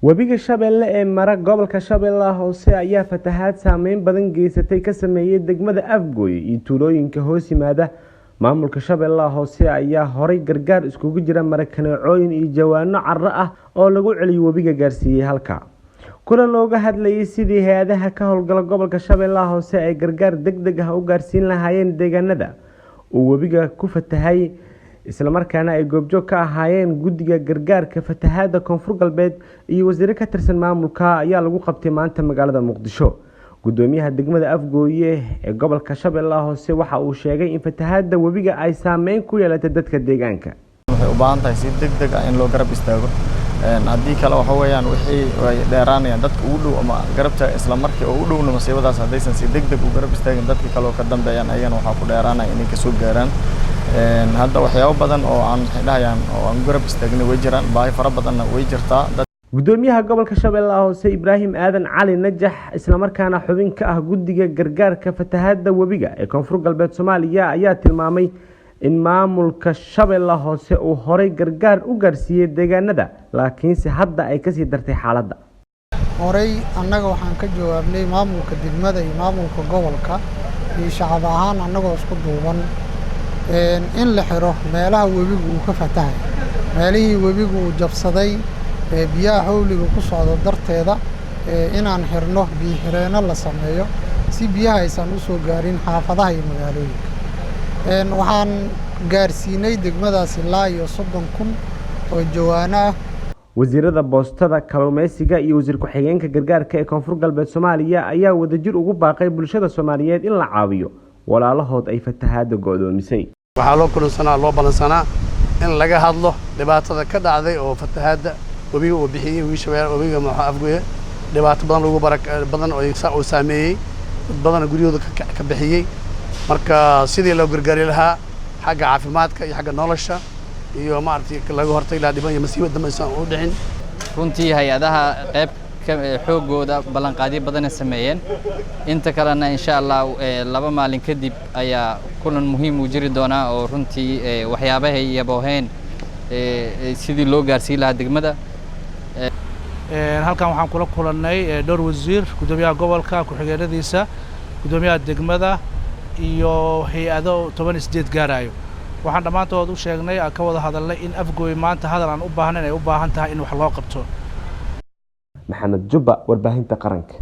Webiga Shabeelle ee mara gobolka Shabeellaha Hoose ayaa fatahaad saameyn badan geysatay ka sameeyay degmada Afgoye iyo tuulooyinka hoos yimaada. Maamulka Shabeellaha Hoose ayaa horay gargaar iskugu jira marakaneecooyin iyo jawaano carro ah oo lagu celiyo webiga gaarsiiyey halka. Kulan looga hadlayay sidii hay-adaha ka howlgala gobolka Shabeellaha Hoose ay gargaar degdeg ah u gaarsiin lahaayeen deegaanada uu webiga ku fatahay, islamarkaana ay goobjoog ka ahaayeen guddiga gargaarka fatahaada Koonfur Galbeed iyo wasiiro ka tirsan maamulka, ayaa lagu qabtay maanta magaalada Muqdisho. Gudoomiyaha degmada Afgooye ee gobolka Shabeellaha Hoose waxa uu sheegay in fatahaada webiga ay saameyn ku yeelatay dadka deegaanka. Waxay u baahan tahay si deg deg ah in loo garab istaago. Haddii kale waxa weeyaan wixii way dheeraanayaan dadka ugu dhow ama garabta isla markii oo u dhowna masiibadaas. Haddaysan si deg deg u garab istaagin, dadka kale oo ka dambeeyaan ayagana waxaa ku dheeraanaya inay kasoo gaaraan. Hadda waxyaabo badan oo aan maxay dhahayaan oo aan garab istaagnay way jiraan, baahi fara badanna way jirtaa. Gudoomiyaha gobolka Shabeellaha Hoose Ibraahim Aadan Cali Najax, islamarkaana xubin ka ah guddiga gargaarka fatahaada webiga ee Koonfur Galbeed Soomaaliya, ayaa tilmaamay in maamulka Shabeellaha Hoose uu horay gargaar u gaarsiiyey deegaanada, laakiinse hadda ay kasii dartay xaaladda. Horey annaga waxaan ka jawaabnay maamulka degmada iyo maamulka gobolka iyo shacab ahaan annagoo isku duuban in la xiro meelaha webigu uu ka fatahay, meelihii webigu uu jabsaday ee biyaha xawliga ku socdo darteeda, inaan xirno, biyo xireenno la sameeyo si biyaha aysan u soo gaarin xaafadaha iyo magaalooyinka. Waxaan gaarsiinay degmadaas ilaa iyo 30,000 oo jawaano ah. Wasiirada boostada, kalluumeysiga iyo wasiir ku-xigeenka gargaarka ee Koonfur Galbeed Soomaaliya ayaa wadajir ugu baaqay bulshada Soomaaliyeed in la caawiyo walaalahood ay fatahaada go'doomisay. Waxaa loo kulansanaa, loo ballansanaa in laga hadlo dhibaatada ka dhacday oo fatahaadda webiga uu bixiyey, webiga Shabeelle, webiga muxuu Afgoye, dhibaato badan lagu bara badan oo uu saameeyey dad badan, guryahooda ka bixiyey. Marka sidii loo gargaari lahaa xagga caafimaadka iyo xagga nolosha iyo maaragtay laga hortagi lahaa dhiban iyo masiibo dambe aysan u dhicin. Runtii hay-adaha qayb ka xoogooda ballanqaadyo badanay sameeyeen. Inta kalena insha Allah 2 maalin kadib ayaa kulan muhiim uu jiri doonaa oo runtii waxyaabahay yabooheen sidii loo gaarsiin lahaa degmada. Halkan waxaan kula kulannay dhowr wasiir, guddoomiyaha gobolka, ku-xigeenadiisa, guddoomiyaha degmada iyo hay-ado 18 gaarayo. Waxaan dhammaantood u sheegnay, aan ka wada hadalnay in Afgooy maanta hadal aan u baahnayn, ay u baahan tahay in wax loo qabto. Maxamed Jubba, warbaahinta qaranka.